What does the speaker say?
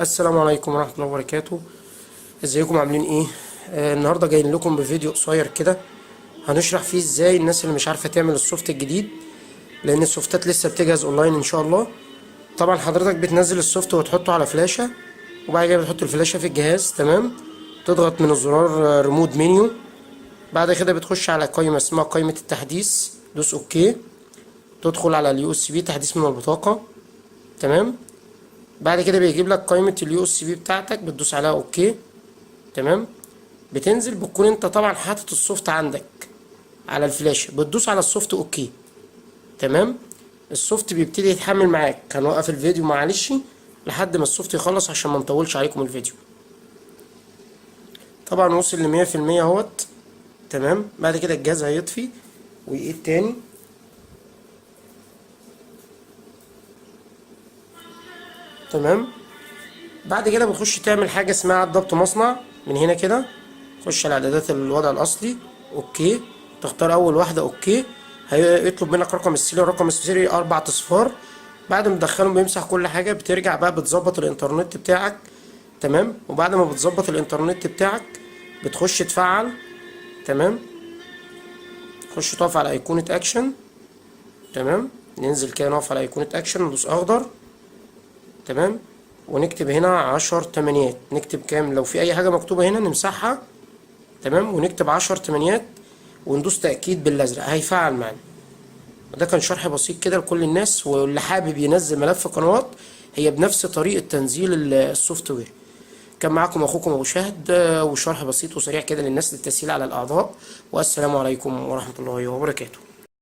السلام عليكم ورحمة الله وبركاته. ازيكم عاملين ايه؟ النهارده جايين لكم بفيديو قصير كده هنشرح فيه ازاي الناس اللي مش عارفة تعمل ال soft الجديد، لان السوفتات لسه بتجهز اونلاين ان شاء الله. طبعا حضرتك بتنزل ال soft وتحطه على فلاشة، وبعد كده بتحط الفلاشة في الجهاز، تمام. تضغط من الزرار remote menu، بعد كده بتخش على قائمة اسمها قائمة التحديث، دوس OK، تدخل على ال USB تحديث من البطاقة، تمام. بعد كده بيجيب لك قائمة ال USB بتاعتك، بتدوس عليها OK، تمام. بتنزل، بتكون انت طبعا حاطط ال soft عندك على الفلاشة، بتدوس على ال soft OK، تمام. ال soft بيبتدي يتحمل معاك. هنوقف الفيديو معلش لحد ما ال soft يخلص عشان ما نطولش عليكم الفيديو. طبعا وصل ل100% اهوت، تمام. بعد كده الجهاز هيطفي ويقيد تاني. تمام. بعد كده بتخش تعمل حاجة اسمها ضبط مصنع من هنا كده، خش على اعدادات الوضع الاصلي، OK، تختار اول واحدة OK. هيطلب منك رقم السيري، رقم السيري 4 اصفار. بعد ما تدخلهم بيمسح كل حاجة، بترجع بقى بتظبط الانترنت بتاعك، تمام. وبعد ما بتظبط الانترنت بتاعك بتخش تفعل، تمام. تخش تقف على ايقونة اكشن، تمام. ننزل كده نقف على ايقونة اكشن، ندوس اخضر، تمام. ونكتب هنا 10 تمانيات، نكتب كام لو في اي حاجة مكتوبة هنا نمسحها، تمام. ونكتب 10 تمانيات وندوس تأكيد بالازرق، هيفعل معانا. وده كان شرح بسيط كده لكل الناس، واللي حابب ينزل ملف قنوات هي بنفس طريقة تنزيل ال software. كان معاكم اخوكم ابو شهد، وشرح بسيط وسريع كده للناس للتسهيل على الاعضاء. والسلام عليكم ورحمة الله وبركاته.